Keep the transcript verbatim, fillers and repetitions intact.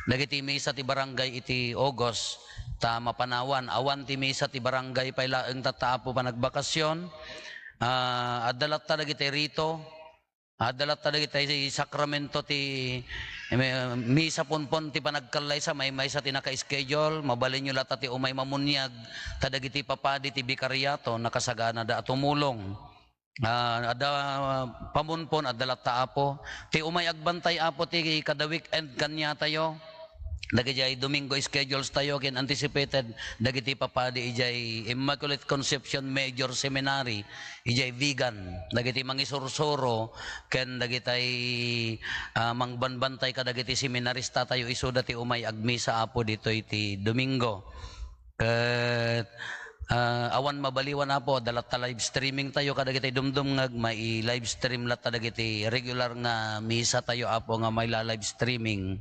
dagiti misa ti barangay iti August, ta mapanawan, awan ti misa ti barangay pay laeng tatta, Apo, panagbakasyon. Ah, adda latta dagiti rito, adda latta dagiti sakramento ti, eh, misa ponpon ti panagkallaysa, maymaysa ti naka-schedule, mabalinyo latta ti umay mamuniag, ta dagiti papadi ti bikariato nakasaganada a tumulong. Ah, adda pamunpon, adda latta, Apo. Ti umay agbantay, Apo, ti kada weekend kaniatayo. Dagijay Domingo schedules tayo ken anticipated dagiti papadi ijay Immaculate Conception Major Seminary, ijay Vigan, dagiti mangisursuro ken dagitay, ah, mangbanbantay kadagiti seminarista tayo isuda ti umay agmisa, Apo, ditoy ti Domingo. Ket, ah, awan mabaliwan, Apo, adda latta live streaming tayo kadagiti dumdumngeg, mai-live stream latta dagiti regular nga misa tayo, Apo, nga maila-live streaming.